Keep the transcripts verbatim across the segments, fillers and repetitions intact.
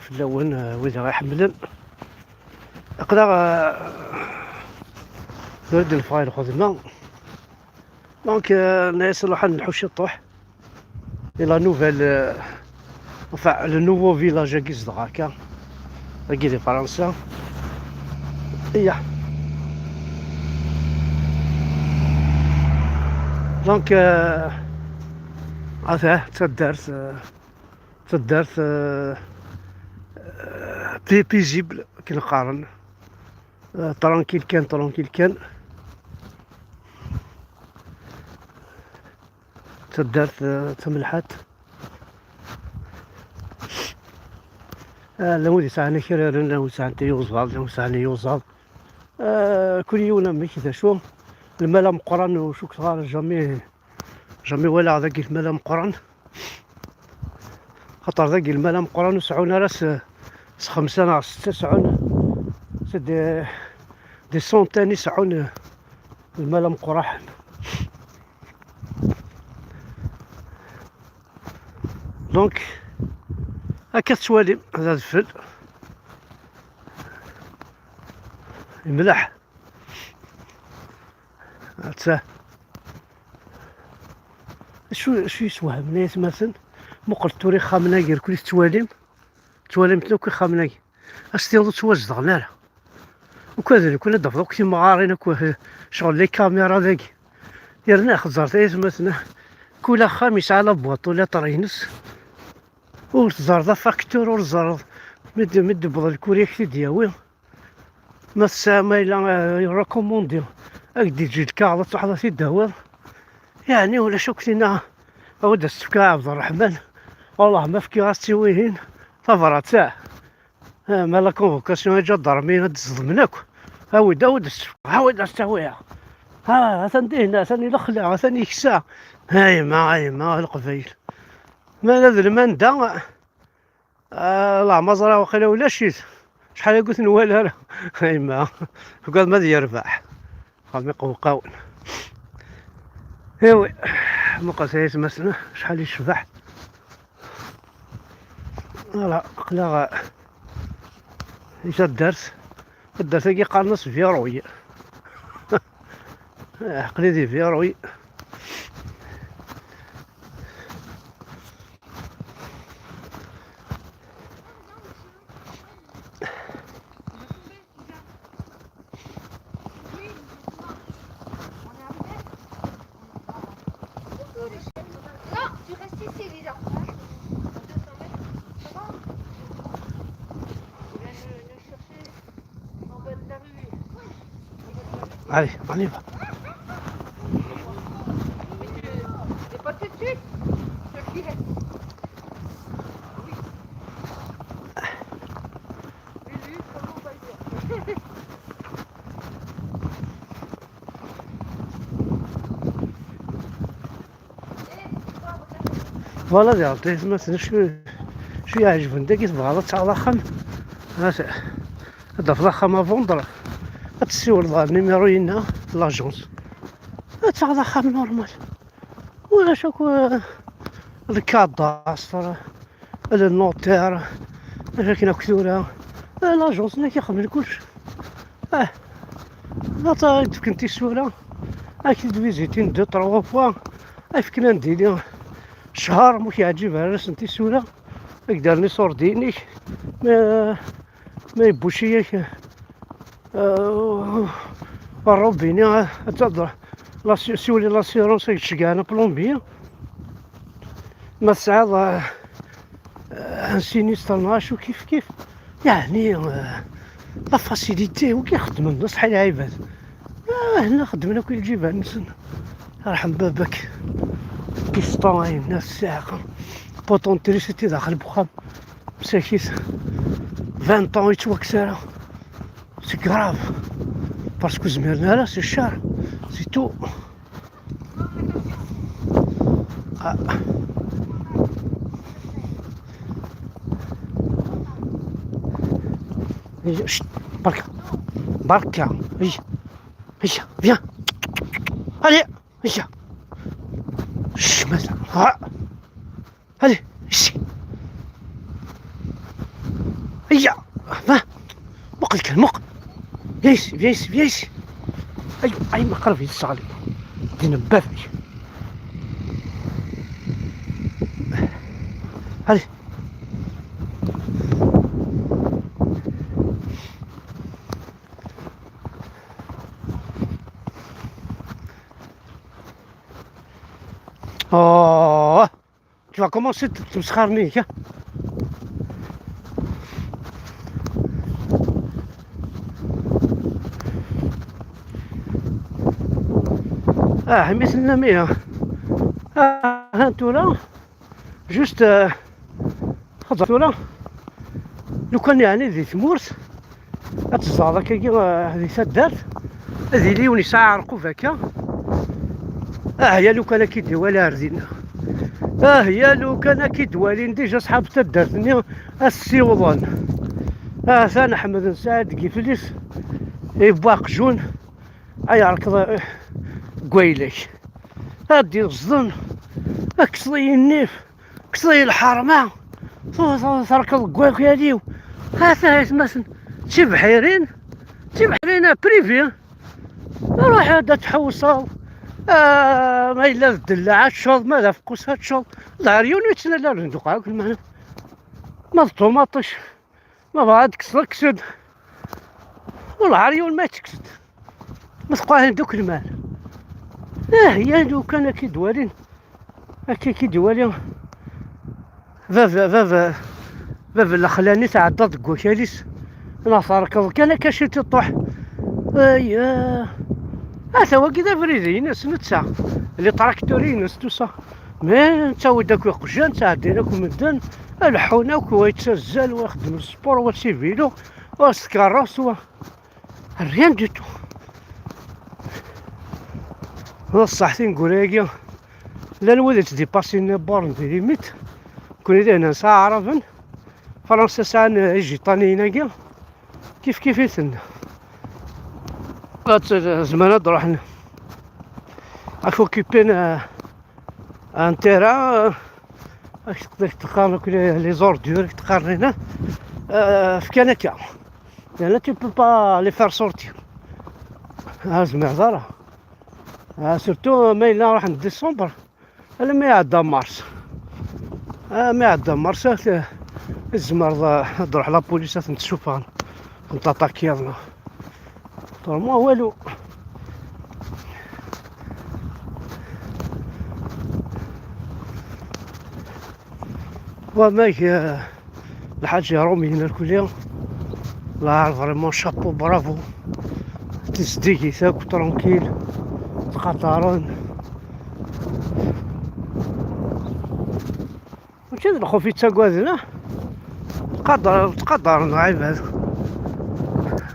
fell-awen, euh, wid i ɣ-iḥemmlen. Aql-aɣ, euh, tura d-neffeɣ i lxedma. Donc, euh, nɛis ruḥ ad nḥuc ciṭuḥ. Et la nouvelle, euh, enfin, le nouveau village-agi zedɣeɣ akka. Dagi di Fransa. Iya. Donc, euh, ata, d taddart, euh, d taddart, euh, euh, pi-, paisible, akken qqaren. Euh, tranquille kan, tranquille kan. Taddart, euh, tamelḥant. Ah, llan wid yesɛan akraren, llan wid yesɛan tiyuẓaḍ, llan wid yesɛan iyuẓaḍ. Ah, kul yiwen amek, d acu. Lmal ameqqran ur cukkteɣ ara, jamais, jamais walaɣ dagi lmal ameqqran. Xaṭer dagi lmal ameqqran ur seɛɛun ara s, s xemsa neɣ setta, seɛɛun, c'est des, des centaines i seɛɛun lmal ameqqran. Donc, akka tettwalim, d adfel. Yemleḥ. Atta. Acu, acu yeswehmen ay atmaten? Muqlet tura ixxamen-agi irkul i tettwalim. Tettwalim-ten akk ixxamen-agi. Ad s-tiniḍ ur ttwazedɣen ara. Ukaden, kul ad d-tafeḍ akk timɣarin, akk, eh, ccɣel les caméras dagi. Yerna xeẓẓret ay atmaten, kul axxam yesɛa la boîte aux lettres-ines. Ur teẓẓareḍ afaktur, ur teẓẓareḍ mi d-, mi d-tewweḍ lkuri ak-t-id-yawi. Ma tesɛa, ma yella, eh, recommandé, ad k-d-yeǧǧ lkaɣeḍ ad truḥeḍ ad t-id-tawiḍ. Yeɛni ulac akk tinna, awi-d ad s-tefk i Ɛebderreḥman. Wellah ma fkiɣ-as-tt i wihin, tabrat, ah. Ah, ma la convocation iǧadarmiyen ad d-ẓedmen akk. Awi-d, awi-d ad s-tefk, awi-d ad s-tawiɣ. Ah, atan dihin, atan ilexla, atan yeksa. A yemma, a yemma, a Leqbayel. Ma d lmanda, ah, leɛmer ẓriɣ waqila ulac-it. Acḥal agi ur t-nwala ara. A yemma, ugad ma ad yerbeḥ. Xedmi qewqawen. Iwi, muqlet ay atmaten, acḥal yecbeḥ. Voilà, aql-aɣ i taddart. Taddart-agi qqaren-as Viruy. Aql-i di Viruy. Non, tu restes ici, Lisa. Allez, on y va. C'est pas tout de suite. Voilà, diɣen taytmatin, acu, acu iɛeǧben dagi, tebɣaḍ ad taɣeḍ axxam, ad, ad tafeḍ axxam à vendre, ad tessiwleḍ ɣer numéro-inna n l'agence, ad taɣeḍ axxam normal. Ulac akk, eh, le cadastre, le notaire, akken akk tura, eh, l'agence-nni ad k-ixedmen kullec. Ah, ad d-fken tisura, ad k-id-vizitin deux, trois fois, ad fken anda yili ccher, ma ur k-yeɛǧib ara asen tisura, ad k-d-rren iṣurdiyen-ik, ma, ma yebbuci-yak, euh, rrubini, ad d-, la, siwel i l'assurance, ad k-d-ceggɛen aplombier. Ma tesɛiḍ, euh, un sinistre neɣ acu kif kif. Yeɛni, euh, la facilité, wigi xeddmen d aṣeḥḥi lɛibad. Ah, hna xeddmen akk i lǧiban-nsen. Arḥem baba-k. Piston, ayen, ssiɛqa. Poteau n trisiti daxel n uxxam. Msakit. Vingt ans yettwakkes ara. C'est grave. Parce que ur zmiren ara, c'est cher. C'est tout. Ah. Chut, barka. Barka. Aïe. Aïe, viens. Allez. Aïe. Chut, mais, ah. Allez, ici. Ya, va. Muqel kan, muqel. Viens ici, viens ici, viens ici. Ay, ay, ma qrib yesseɣli. Din bab. Allez. Oh, tu vas commencer de te, te me. Ah, mais c'est la meilleure. Ah, hein, tout là. Juste, euh, Xaṭer tura, lukan yeɛni di tmurt, ad tezdeɣeḍ akkagi, eh, di taddart, ad yili yiwen yesɛa aɛerqub akka. Ah, ya lukan ad k-id-iwali ar din. Ah, ya lukan ad k-id-walin dija ṣḥab taddart-nni ad ssiwḍen. Ah, atan Ḥmed n Saɛid deg iflis, yewwa aqjun, ay ɛerqeḍ, eh, deg waylak. Ad d-iẓden, ad kkseḍ i nnif. Kkseḍ-iyi lḥerma, tu-, tu-, terkeḍ deg wakal-iw. Ata aytmaten, d tibḥirin, d tibḥirin privé. Ruḥ ad tḥewṣeḍ. Ah, ma yella d ddellaɛ ad teččeḍ, ma d afeqqus ad teččeḍ. D ɛeryan ur yettnal ara d nduqa akk lmeɛna. Ma d ṭumaṭic, ma bɣa ad tekkseḍ, kkes-d. Ur ɛeryan ma tekkes-d. Ma teqqahin d ukelmal. Ah, ya lukan ad k-id-walin. Akka i d-iwali bab, bab, bab n lexlani tɛeddaḍ deg wakal-is, neɣ terkeḍ kan akka ciṭ iṭuḥ. Ay, ah. Ata wagi d abrid-ines netta, les tracteurs-ines, tout ça. Mais nettawi-d akk iqjan, ttɛeddin akk medden, leḥḥun akk, wa yettazzal, wa ixeddem sport, wa s vélo, wa s tkeṛṛust, wa Rien du tout. D ṣṣeḥ tineggura-agi, llan wid yettdipassin bornes des limites. Nekkni d ahna nesɛa aɛraben, Fransa sɛan ijiṭaniyen-agi, kif kif-iten. Ad t-, zemren ad d-ruḥen ad k-occupin, eh, un terrain, eh, ak t-, ak t-qqaren akk les, les ordures, ak t-qqaren dinna, eh, fkan akka. Yerna tu peux pas les faire sortir. Ah, zemreḍ ara. Ah, surtout ma yella ruḥen décembre, alamma iɛedda mars. Ah, ma iɛedda mars, ah, tzemreḍ, ah, ad d-ruḥ la police ad ten-tessufɣen, ad ten-taṭakiḍ. Normalement walu. Wamek, eh, lḥaǧ iṛumyen irkelli. La, vraiment, chapeau, bravo. Tizdigit akk, tranquille. Ttqadaren. Mačči d lxuf i ttagaden, ah. Ttqadar-, ttqadaren lɛibad.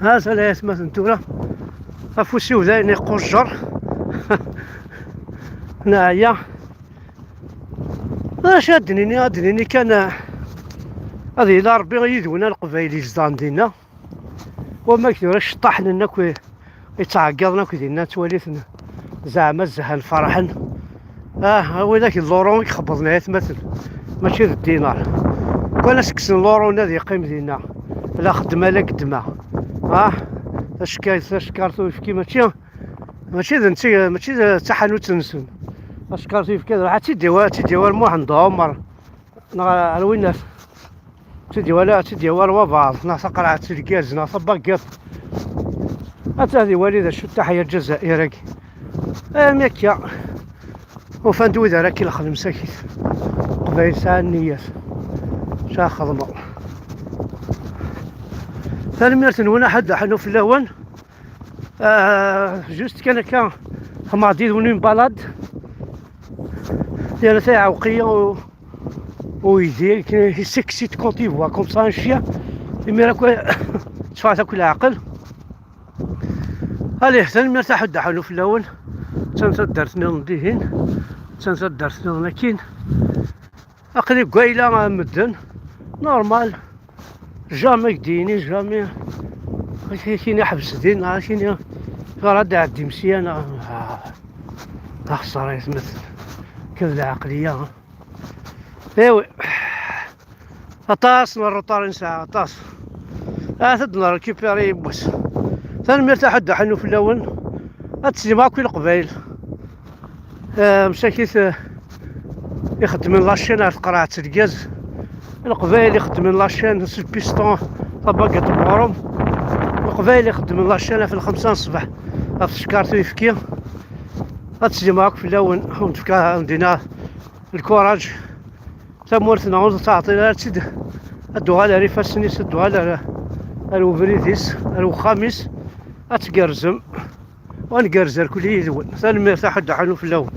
Ha-t-a la yatmaten tura. Afus-iw dayen iqujjer. Neɛya. D acu ad d-nini, ad d-nini kan, ah, ad yili Ṛebbi yid-wen a Leqbayel yezedɣen dinna. Wamek tura iceṭṭaḥen-nni akk i, i ttɛeggiḍen akk dinna, ttwali-ten zeɛma zhan ferḥen. Ah, a widak d l'euro i ixebḍen ay atmaten, mačči d ddinar. Kan ad s-kksen l'euro-nni ad yeqqim dinna, la xeddma la geddma. Ah, tacekkayt, tacekkart uyefki mačči, mačči d netta, mačči d taḥanut-nsen. Tacekkart uyefki ad tt-id-yawi, ad tt-id-yawi ar Muḥend Ɛumer, neɣ ar winnat. Tt-id-iwala, tt-id-yawi ar wabaɛḍ, neɣ taqerɛet n lgaz, neɣ tabagiṭ. Ad t-, ad iwali d acu d taḥya Lezzayer-agi. Armi akka, ufan-d wid ara k-ilexlen msakit. Qbayel sɛan nniyat. Ca xedmeɣ. Tanemmirt-nwen, aḥed aḥnu fell-awen. Ah, juste kan akka, xedmeɣ-d yid-wen une balade. Yerna taɛewqi u, u ydi, il s'excite quand il voit comme ça un chien. Imir akk, teffeɣ-as akk leɛqel. Allez, tanemmirt, aḥed aḥnu fell-awen. Attan taddart nniḍen dihin. Attan taddart nniḍen akkin. Aql-i deg wayla, a medden. Normal. Jamais i k-d-yini, jamais. Ak-, ak-yini ḥbes din, neɣ ak-yini tura ad d-tɛeddim sya, neɣ, ah, d axeṣṣar ay atmaten. Ked lɛeqliya. Iwi. Aṭas n rruṭar i nesɛa, aṭas. Ahat ad nrekipiri yiwwas. Tanemmirt a ḥedd aḥennu fell-awen. Ad teslim akk i Leqbayel. Ah, msakit, ah, ixeddmen la chaîne ar tqerɛet n lgaz. Leqbayel ixeddmen la chaîne s lpiston, tabagiṭ n uɣrum. Leqbayel ixeddmen la chaîne ɣef lxemsa n ṣṣbeḥ ɣef tcekkart uyefki. Ad teslim akk fell-awen, ur d-tefka, ur d-ina lkuraj. Tamurt-nneɣ ur tettɛeṭṭil ara ad tt-id, ad d-tuɣal ar ifassen-is, ad d-tuɣal ar, ar ubrid-is, ar uxxam-is. Ad tgerrzem. Ad ngerrez irkelli yid-wen. Tanemmirt a ḥedd aḥennu fell-awen.